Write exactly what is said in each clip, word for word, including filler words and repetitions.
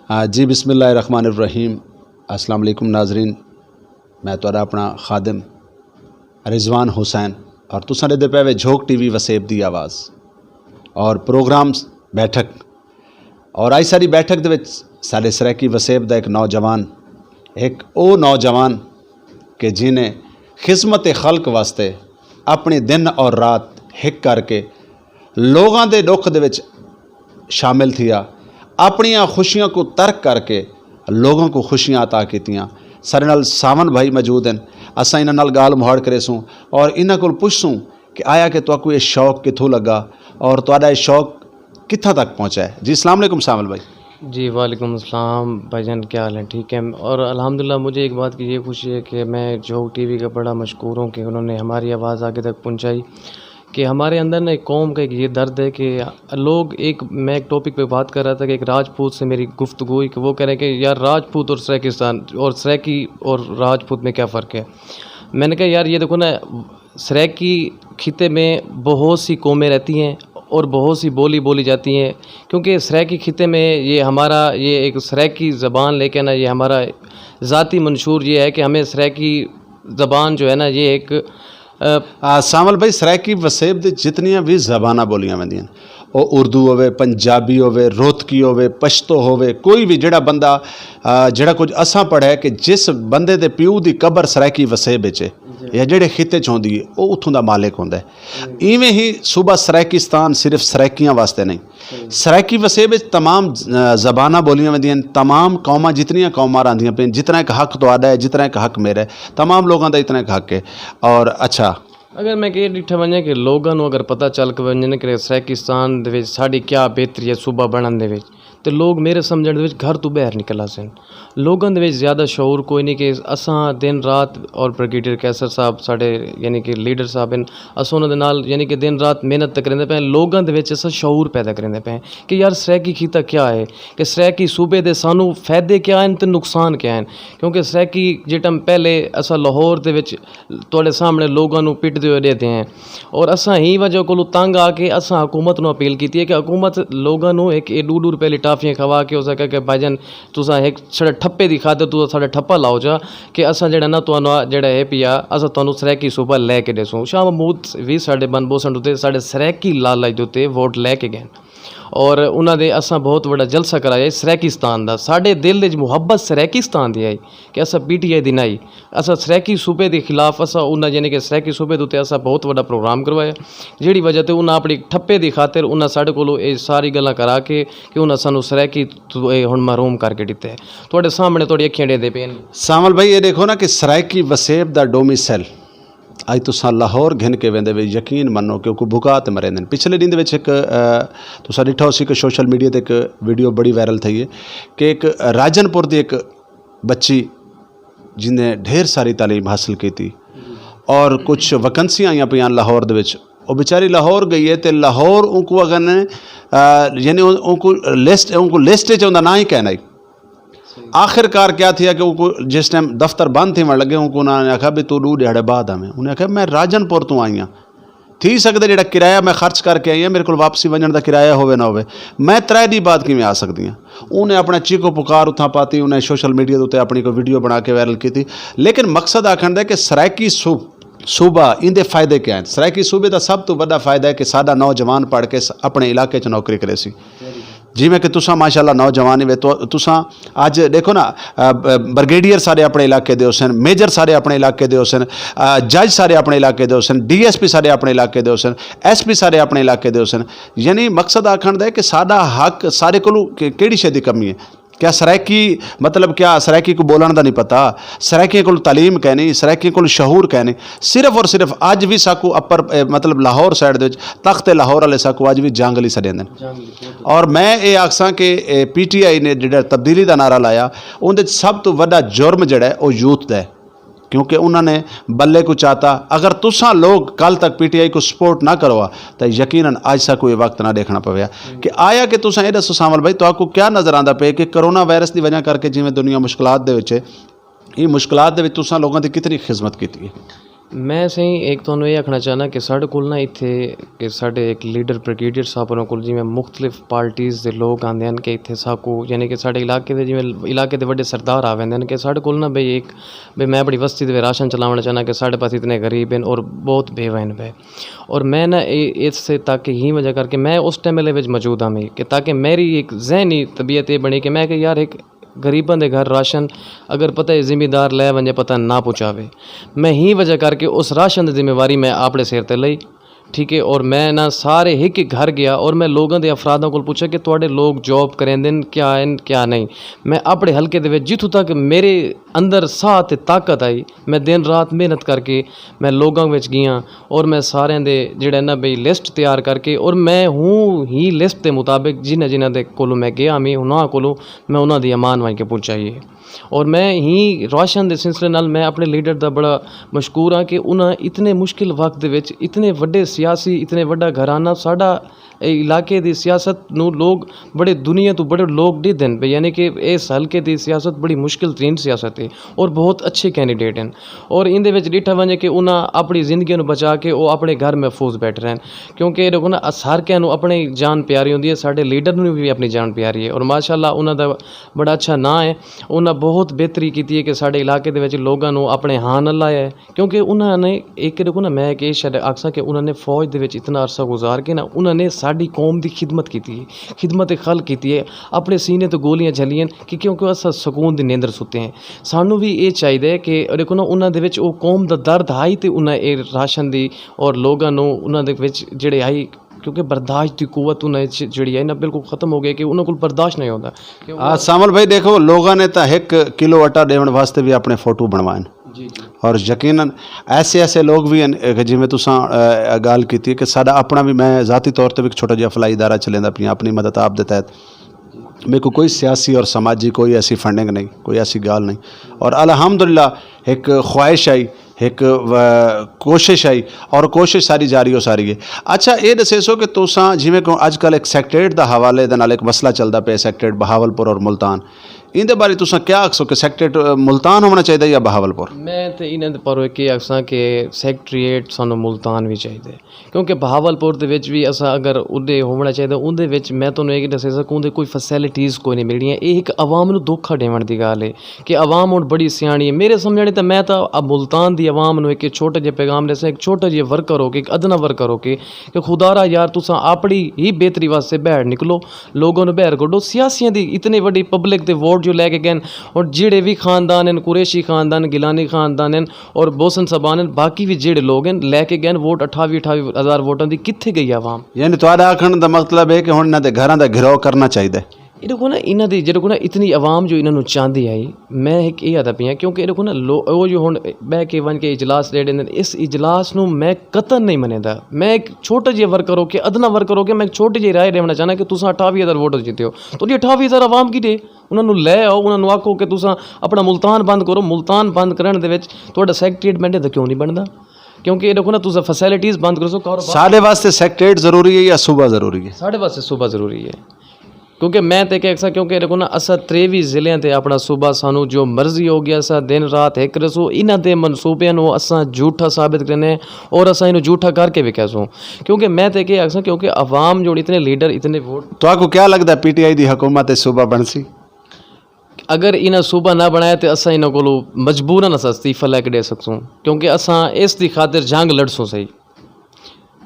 آ، جی، بسم اللہ الرحمن الرحیم۔ السلام علیکم ناظرین، میں تہاڈا اپنا خادم رضوان حسین اور تساں دے پے وے جھوک ٹی وی وسیب دی آواز اور پروگرام بیٹھک۔ اور آج ساری بیٹھک دے وچ ساڈے سرائیکی وسیب دا ایک نوجوان، ایک او نوجوان کہ جنہیں خدمت خلق واسطے اپنی دن اور رات ہک کر کے لوگاں دے دکھ دے وچ شامل تھیا، اپنیاں خوشیاں کو ترک کر کے لوگاں کو خوشیاں عطا کیتیاں۔ سارے نال ساون بھائی موجود ہیں، اساں انہاں نال گال مہاڑ کرے سوں اور انہاں کول پوچھ سوں کہ آیا کہ تہاکوں یہ شوق کتھوں لگا اور تہاڈا یہ شوق کتھاں تک پہنچا ہے؟ جی، السلام علیکم ساون بھائی۔ جی، وعلیکم السلام بھائی جان، کیا حال ہے؟ ٹھیک ہے۔ اور الحمدللہ مجھے ایک بات کی یہ خوشی ہے کہ میں جھوک ٹی وی کا بڑا مشکور ہوں کہ انہوں نے ہماری آواز آگے تک پہنچائی، کہ ہمارے اندر نا ایک قوم کا ایک یہ درد ہے کہ لوگ ایک، میں ایک ٹاپک پہ بات کر رہا تھا کہ ایک راجپوت سے میری گفتگو ہوئی کہ وہ کہہ رہے ہیں کہ یار، راجپوت اور سرائیکستان اور سرائیکی اور راجپوت میں کیا فرق ہے؟ میں نے کہا یار، یہ دیکھو نا، سرائیکی خطے میں بہت سی قومیں رہتی ہیں اور بہت سی بولی بولی جاتی ہیں، کیونکہ سرائیکی خطے میں یہ ہمارا، یہ ایک سرائیکی زبان لے کے نا، یہ ہمارا ذاتی منشور یہ ہے کہ ہمیں سرائیکی زبان جو ہے نا، یہ ایک، آ، سانول بھائی، سرائیکی وسیب دے جتنیاں بھی زباناں بولیاں ویندیاں، او اردو ہووے، پنجابی ہووے، روتکی ہووے، پشتو ہووے، کوئی بھی جڑا بندہ، آ، جڑا کچھ اساں پڑھا ہے کہ جس بندے دے پیو دی قبر سرائیکی وسیب وچ ہے یا جڑے خطے چ ہوندی ہے، او اتھوں دا مالک ہوندا ہے۔ ایویں ہی صوبہ سرائیکستان صرف سرائیکیاں واسطے نہیں، سرائیکی وسیب وچ تمام، آ، زباناں بولیاں ویندیاں، تمام قوماں، جتنیاں قوماں راندیاں پین، جتنا ایک حق تہاڈا ہے، جتنا ایک حق میرا ہے، تمام لوگاں دا اتنا ایک حق ہے۔ اور اچھا، اگر میں کہ ڈٹھا ونجا کہ لوگاں نوں اگر پتہ چل کے ونجے نا کہ سرائیکستان دے وچ ساڈی کیا بہتری ہے صوبہ بنن دے وچ، تے لوگ میرے سمجھن دے وچ گھر تو باہر نکل آسن۔ لوگاں دے وچ زیادہ شعور کوئی نہیں کہ اساں دن رات، اور بریگیڈیئر قیصر صاحب ساڈے یعنی کہ لیڈر صاحب ہیں، اساں انہاں دے نال یعنی کہ دن رات محنت تے کریندے پئے ہیں، لوگاں دے وچ اساں شعور پیدا کریندے پئے ہیں کہ یار، سرائیکی کیتا کیا ہے، کہ سرائیکی صوبے دے سانوں فائدے کیا ہیں تے نقصان کیا ہیں۔ کیونکہ سرائیکی جے ٹائم پہلے اساں لاہور دے وچ تہاڈے سامنے لوگاں نوں پٹدے ہوئے ڈیدے ہیں، اور اساں ہی وجہ کولوں تنگ آ کے اساں حکومت نوں اپیل کیتی ہے کہ حکومت لوگاں نوں ایک، ایک ڈو ڈو روپے لی ٹافیاں کھوا کے، اس آکھیا کہ بھائی جان، تساں ایک چھڑے ٹھپے دی خاطر تساں ساڈے ٹھپا لاؤ جا، کہ اساں جڑا نا تہانوں جڑا ہے پیا، اساں تہانوں سرائیکی صوبہ لے کے دیسوں۔ شاہ محمود وی ساڈے بن بوسن اتے ساڈے سرائیکی لالچ دے اتے ووٹ لے کے گئے، اور انہاں دے اساں بہت وڈا جلسہ کرایا سرائیکستان دا۔ ساڈے دل وچ محبت سرائیکستان دی آئی کہ اساں پی ٹی آئی دی نہ آئی، اساں سرائیکی صوبے دے خلاف، اساں انہاں یعنی کہ سرائیکی صوبے دے اتے اساں بہت وڈا پروگرام کروایا، جیڑی وجہ تے انہاں اپنی ٹھپے دی خاطر انہاں ساڈے کولوں اے ساری گلاں کرا کے کہ انہاں سانوں سرائیکی تو اے ہن محروم کر کے ڈتے۔ تہاڈے سامنے تہاڈی اکھیاں ڈیندے پے نے۔ سانول بھائی، یہ دیکھو نا کہ سرائیکی وسیب دا ڈومی سیل، اج تساں لاہور گھن کے ویندے وے، یقین منو کہ کوئی بھکا تے مرے نے۔ پچھلے دن دے وچ ایک، آ، تساں ڈٹھا ہو سی کہ سوشل میڈیا تے ایک ویڈیو بڑی وائرل تھئی ہے کہ ایک راجن پور دی ایک بچی جن نے ڈھیر ساری تعلیم حاصل کی تھی اور کچھ ویکنسیاں آئیاں پیاں لاہور دے وچ، وہ بیچاری لاہور گئی ہے تے لاہور ان کو اگر نے، آ، یعنی ان، ان کو لسٹ، ان کو لسٹ وچ اوندا نام ہی کہنا ہی۔ آخر کار کیا تھیا کہ ان کو جس ٹائم دفتر بند تھی لگے، ان کو انہوں نے آکھا بھی تو دو دیہاڑے بعد آویں۔ انہیں آکھا میں راجن پور تو آئی ہاں، تھی سکدا جڑا کرایہ میں خرچ کر کے آئی ہاں، میرے کول واپسی ونجن دا کرایہ ہووے نہ ہووے، میں ترے دی بعد کیویں آ سکدی ہاں؟ انہیں اپنا چیکو پکار اتھاں پاتی، انہیں سوشل میڈیا دے اپنی کوئی ویڈیو بنا کے وائرل کیتی۔ لیکن مقصد آکھن دا کہ سرائیکی صوب-، صوبہ ان دے فائدے کیا ہیں؟ سرائیکی صوبے دا سب تو بڑا فائدہ ہے کہ ساڈا نوجوان پڑھ کے س-، اپنے علاقے چ نوکری کرے سی۔ جی، میں کہ تساں ماشاءاللہ نوجوان ہی وے، تو تساں اج دیکھو نا، آ، ب-، بریگیڈیئر سارے اپنے علاقے دے ہوسن، میجر سارے اپنے علاقے دے ہوسن، آ، جج سارے اپنے علاقے دے ہوسن، ڈی ایس پی سارے اپنے علاقے دے ہوسن، ایس پی سارے اپنے علاقے دے ہوسن۔ یعنی مقصد آکھن دا ہے کہ ساڈا حق سارے کولوں کہ-، کیڑی شے دی کمی ہے؟ کیا سرائیکی، مطلب کیا سرائیکی کو بولن دا نہیں پتا؟ سرائیکیاں کول تعلیم کہنی، سرائیکیاں کول شعور کہنی؟ صرف اور صرف اج بھی ساکو اپر، اے، مطلب لاہور سائیڈ دے وچ، تخت لاہور والے ساکو اج بھی جنگ لئی سڈیندے نے۔ اور میں اے آکھساں کہ، اے، پی ٹی آئی نے جڑا تبدیلی دا نعرہ لایا، اون دے وچ سب تو وڈا جرم جڑا ہے، او یوتھ دا ہے۔ کیونکہ انہاں نے بلے کو چاہتا۔ اگر تساں لوگ کل تک پی ٹی آئی کو سپورٹ نہ کروا، تو یقیناً اج سا کوئی وقت نہ دیکھنا پویا۔ کہ آیا کہ تساں اے دسو سانول بھائی، تو آپ کو کیا نظر آندا پے کہ کرونا وائرس دی وجہ کر کے جویں دنیا مشکلات دے وچ ہے، یہ مشکلات دے وچ تساں لوگوں دی کتنی خدمت کیتی ہے؟ میں سائیں ایک تانوں یہ آکھنا چاہنا کہ ساڈے کول نہ اتھے کہ ساڈے ایک لیڈر بریگیڈیئر صاحب ہوراں کول جویں مختلف پارٹیز دے لوگ آندے ہن کہ اتھے ساکو یعنی کہ ساڈے علاقے دے جویں علاقے دے وڈے سردار آ ویندے ہن کہ ساڈے کول نہ بھئی ایک بھئی میں اپنی وستی دے وچ راشن چلاونا چاہنا کہ ساڈے پاس اتنے غریب ہن اور بہت بے وین پے۔ اور میں نہ اے- اس سے تک ہی وجہ کر کے میں اس ٹائم والے وچ موجود ہاں میں کہ تاکہ میری ایک ذہنی طبیعت یہ بنی کہ میں کہ یار ایک غریباں دے گھر راشن اگر پتہ ہے ذمہ دار لے ونجے پتہ نہ پہنچاوے۔ میں ہی وجہ کر کے اس راشن دی ذمہ واری میں اپنے سر تے لئی۔ ٹھیک ہے، اور میں نہ سارے ہک ہک گھر گیا اور میں لوگاں دے افراداں کول پوچھا کہ تواڈے لوگ جاب کریندے نے کیا ہیں کیا نہیں۔ میں اپنے حلقے دے وچ جتھوں تک میرے اندر ساہ تے طاقت آئی، میں دن رات محنت کر کے میں لوگاں وچ گیا اور میں سارے دے جڑے نا بھئی لسٹ تیار کر کے اور میں ہوں ہی لسٹ دے مطابق جنہ جنہ دے کولوں میں گیا میں انہاں کولوں میں انہاں دی امان وانگ کے پہنچائی ہے۔ اور میں ہی راشن دے سلسلے نال میں اپنے لیڈر دا بڑا مشکور ہاں کہ انہاں اتنے مشکل وقت دے وچ اتنے وڈے سیاسی اتنے وڈا گھرانہ ساڈا اے علاقے دی سیاست نوں لوگ بڑے دنیا تو بڑے لوگ ڈیدھن پے یعنی کہ اس حلقے دی سیاست بڑی مشکل ترین سیاست ہے اور بہت اچھے کینڈیڈیٹ ہیں۔ اور ان دے وچ ڈٹھا ونجے کہ انہاں اپنی زندگی نوں بچا کے او اپنے گھر محفوظ بیٹھ رہے ہیں، کیونکہ دیکھو نا اس ہر کہے نوں اپنی جان پیاری ہوندی ہے، ساڈے لیڈر نوں بھی اپنی جان پیاری ہے اور ماشاءاللہ انہاں دا بڑا اچھا ناں ہے۔ انہاں بہت بہتری کیتی ہے کہ ساڈے علاقے دے وچ لوگاں نوں اپنے ہاں نال لایا ہے، کیونکہ انہاں نے ایک دیکھو نا میں ایک یہ شاید آکھساں کہ انہاں نے فوج دے وچ اتنا عرصہ گزار کے نا انہاں نے ساڈی قوم دی خدمت کیتی ہے، خدمت خلق کیتی ہے، اپنے سینے تے گولیاں جھلیاں کہ کیونکہ اساں سکون دی نیندر ستے ہیں۔ سانوں بھی یہ چاہیے کہ دیکھو نا انہاں دے وچ او قوم دا درد ہائی تے انہاں اے راشن دی اور لوگاں نوں انہاں دے وچ جڑے ہائی کیونکہ برداشت دی قوت انہاں وچ جڑی ہے نا بالکل ختم ہو گئی کہ انہاں کول برداشت نہیں ہوندا۔ کہ آ، سامل بھائی، دیکھو، لوگاں نے تاں ہک کلو آٹا ڈیون واسطے بھی اپنے فوٹو بنوائے نے۔ جی، جی۔ اور یقیناً ایسے ایسے لوگ بھی ہیں کہ جویں تساں، آ، گل کیتی ہے کہ ساڈا اپنا بھی، میں ذاتی طور تے بھی ایک چھوٹا جہا فلاحی ادارہ چلیندا پیاں اپنی مدد آپ دے تحت۔ میرے کو کوئی سیاسی اور سماجی کوئی ایسی فنڈنگ نہیں، کوئی ایسی گال نہیں۔ اور الحمدللہ ایک خواہش آئی، ایک و-، کوشش آئی، اور کوشش ساری جاری ہو ساری ہے۔ اچھا، یہ دسے سو کہ تساں جویں کو اج کل ایک سیکٹریٹ دا حوالے دے نال ایک مسئلہ چلدا پیا، سیکٹریٹ بہاولپور اور ملتان، ان دے بارے تساں کیا آکھسو کہ سیکٹریٹ، آ، ملتان ہونا چاہیے یا بہاولپور؟ میں تے انہاں دے پروں ایک یہ آکھساں کہ سیکٹریٹ سانوں ملتان بھی چاہیے، کیونکہ بہاولپور دے وچ بھی اساں اگر اودے ہونا چاہیے، اون دے وچ میں تانوں ایک دسے سکوں دے کوئی فیسلٹیز کوئی نہیں ملنیاں۔ یہ ایک عوام نوں دھوکا دیون دی گل ہے کہ عوام ہن بڑی سیانی ہے۔ میرے سمجھنے تے میں تاں اب ملتان دی عوام نوں ایک چھوٹا جہا پیغام دساں، ایک چھوٹا جہا ورکر ہو کے، ایک ادنا ورکر ہو کے، کہ خدا را یار تساں اپنی ہی بہتری واسطے باہر نکلو، لوگوں نوں باہر کڈو۔ سیاسیاں دی اتنی وڈی پبلک دے ووٹ جو لے کے گئے اور جڑے بھی خاندان ہیں، قریشی خاندان، گیلانی خاندان ہیں اور بوسن صاحبان ہیں، باقی بھی جڑے لوگ ہیں لے کے گئے ووٹ، اٹھاوی اٹھاوی ہزار ووٹاں دی کتھے گئی عوام؟ یعنی تہاڈا آکھن دا مطلب ہے کہ ہن انہاں دے گھراں دا گھراؤ کرنا چاہیدا ہے؟ یہ دیکھو نا، انہاں دی جے دیکھو نا اتنی عوام جو انہاں نوں چاہندی آئی، میں ایک یہ آدھا پیاں کیونکہ یہ دیکھو نا لو او جو ہن بہ کے ون کے اجلاس ریڈ ہیں، اس اجلاس نوں میں قطن نہیں منیندا۔ میں ایک چھوٹا جہا ورکر ہو کے، ادنا ورکر ہو کے میں ایک چھوٹے جہے رائے دیونا چاہنا کہ تساں اٹھاوی ہزار ووٹ جیتے ہو، تو یہ اٹھاوی ہزار عوام کی دے؟ انہاں نوں لے آؤ، انہاں نوں آکھو کہ تساں اپنا ملتان بند کرو۔ ملتان بند کرن دے وچ تہاڈا سیکرٹریٹ بندے دا کیوں نہیں بندا؟ کیونکہ یہ دیکھو نا تساں فیسلٹیز بند کرو سو کاروبار۔ ساڈے واسطے سیکرٹریٹ ضروری ہے یا صوبہ ضروری ہے؟ ساڈے واسطے صوبہ ضروری ہے۔ کیونکہ میں تے کہ اکثر کیونکہ دیکھو نا اساں تریوی ضلعیاں تے اپنا صوبہ سانو جو مرضی ہو گیا سا دن رات ایک رسو انہاں دے منصوبیاں نو اساں جھوٹا ثابت کرنے اور اساں انہوں جھوٹا کر کے وکھیا سو۔ کیونکہ میں تے کہ اکثر کیونکہ عوام جو اتنے لیڈر اتنے ووٹ تہاکوں کیا لگدا ہے پی ٹی آئی دی حکومت اچ صوبہ بنسی؟ اگر انہاں صوبہ نہ بنایا تے اساں انہاں کولوں مجبورا اساں استعفی لے کے دے سکسوں، کیونکہ اساں اس دی خاطر جنگ لڑسوں صحیح۔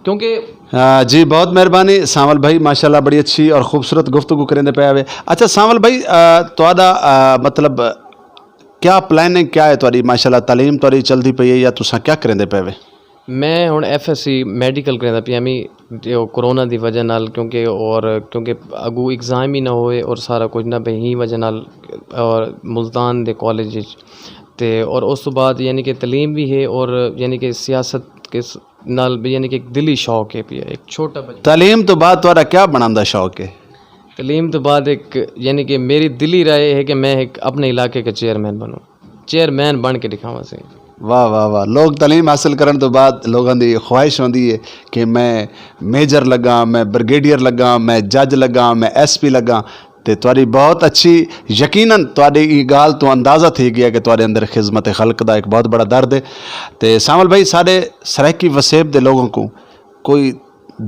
کیونکہ آ، جی، بہت مہربانی سانول بھائی، ماشاءاللہ بڑی اچھی اور خوبصورت گفتگو کریں دے پیا ہوئے۔ اچھا سانول بھائی، آ، تہاڈا، آ، مطلب کیا پلاننگ کیا ہے تہاڈی؟ ماشاءاللہ تعلیم تہاڈی چلدی پئی ہے یا تساں کیا کریں دے پے ہوئے؟ میں ہن ایف ایس سی میڈیکل کریندا پیا می، تے او کورونا دی وجہ نال، کیونکہ اور کیونکہ اگو ایگزام ہی نہ ہوئے اور سارا کچھ نہ پئی ہی وجہ نال، اور ملتان دے کالج وچ تے اور اس تو بعد یعنی کہ تعلیم بھی ہے اور یعنی کہ سیاست کے س-، نال بھی یعنی کہ ایک دلی شوق ہے پیا، ایک چھوٹا بچہ۔ تعلیم تو بعد تہاڈا کیا بنان دا شوق ہے؟ تعلیم تو بعد ایک یعنی کہ میری دلی رائے ہے کہ میں ایک اپنے علاقے کا چیئرمین بنوں، چیئرمین بن کے دکھاواں سے۔ واہ واہ واہ، لوگ تعلیم حاصل کرن تو بعد لوگاں دی خواہش ہوندی ہے کہ میں میجر لگا، میں بریگیڈیئر لگا، میں جج لگا، میں ایس پی لگا۔ تے تہاڈی بہت اچھی، یقیناً تہاڈی ای گال تو اندازہ تھی گیا کہ تہاڈے اندر خدمت خلق دا ایک بہت بڑا درد ہے۔ تے سامل بھائی، ساڈے سرائیکی وسیب دے لوگوں کو کوئی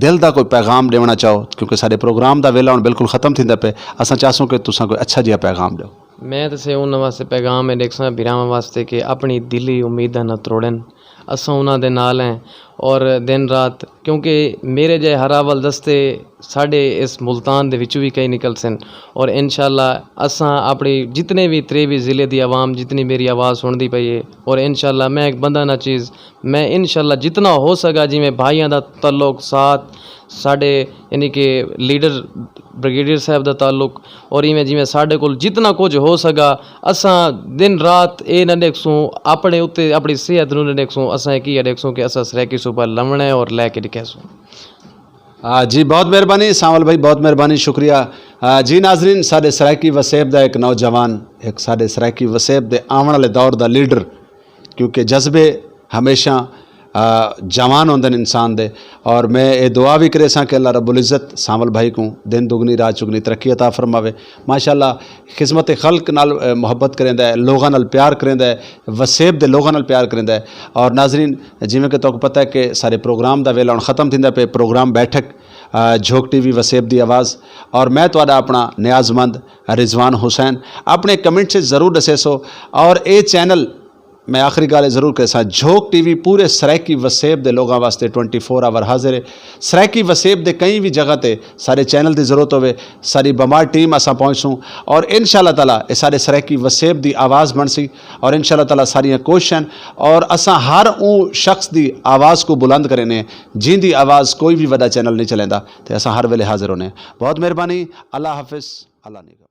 دل دا کوئی پیغام دیونا چاہو؟ کیونکہ ساڈے پروگرام دا ویلا ہن بالکل ختم تھیندا پے۔ اساں چاہسوں کہ تساں کوئی اچھا جیا پیغام دیو۔ میں تے سے انہاں واسطے پیغام ہے ڈیکھساں، بھراواں واسطے، کہ اپنی دلی امیداں نہ تروڑن۔ اساں انہاں دے نال ہیں، اور دن رات، کیونکہ میرے جے ہراول دستے ساڈے اس ملتان دے وچوں بھی کئی نکل سن، اور انشاءاللہ اساں اپنی جتنے بھی تریوی ضلع دی عوام جتنی میری آواز سن دی پئی ہے، اور انشاءاللہ میں ایک بندہ نہ چیز، میں انشاءاللہ جتنا ہو سکا، جویں بھائیاں دا تعلق ساتھ، ساڈے یعنی کہ لیڈر بریگیڈیئر صاحب دا تعلق، اور ایویں جویں ساڈے کول جتنا کچھ ہو سکا، اساں دن رات اے نہ ڈیکھسوں، اپنے اتے اپنی صحت نوں نہ ڈیکھسوں، اساں ایک ہی ڈیکھسوں کہ اساں سرائیکی صوبہ لونا ہے اور لے کے دکھیسوں۔ آ، جی، بہت مہربانی سانول بھائی، بہت مہربانی، شکریہ۔ آ، جی ناظرین، ساڈے سرائیکی وسیب دا ایک نوجوان، ایک ساڈے سرائیکی وسیب دے آون والے دور دا لیڈر، کیونکہ جذبے ہمیشہ آ، جوان ہوندے نے انسان دے۔ اور میں اے دعا بھی کرے ساں کہ اللہ رب العزت سانول بھائی کو دن دگنی رات چگنی ترقی عطا فرماوے۔ ماشاءاللہ، خدمت خلق نال، آ، محبت کریندا ہے، لوگاں نال پیار کریندا ہے، وسیب دے لوگاں نال پیار کریندا ہے۔ اور ناظرین، جویں کہ تہاکوں پتہ ہے کہ سارے پروگرام دا ویلا ہن ختم تھیندا پے، پروگرام بیٹھک، آ، جھوک ٹی وی وسیب دی آواز، اور میں تہاڈا اپنا نیاز مند رضوان حسین۔ اپنے کمنٹ سے ضرور دسے سو، اور اے چینل میں آخری گالے ضرور کرے ساں، جھوک ٹی وی پورے سرائیکی وسیب دے لوگاں واسطے ٹوئنٹی فور آور حاضر ہے۔ سرائیکی وسیب دے کہیں بھی جگہ تے سارے چینل دی ضرورت ہوئے، ساری بمار ٹیم اساں پہنچ سوں، اور انشاءاللہ تعالیٰ اے سارے سرائیکی وسیب دی آواز بن سی، اور انشاءاللہ تعالیٰ ساریاں کوششاں، اور اساں ہر اون شخص دی آواز کو بلند کرنے، جن دی آواز کوئی بھی وڈا چینل نہیں چلیندا، تے اساں ہر ویلے حاضر ہونے۔ بہت مہربانی، اللہ حافظ، اللہ نگہبان۔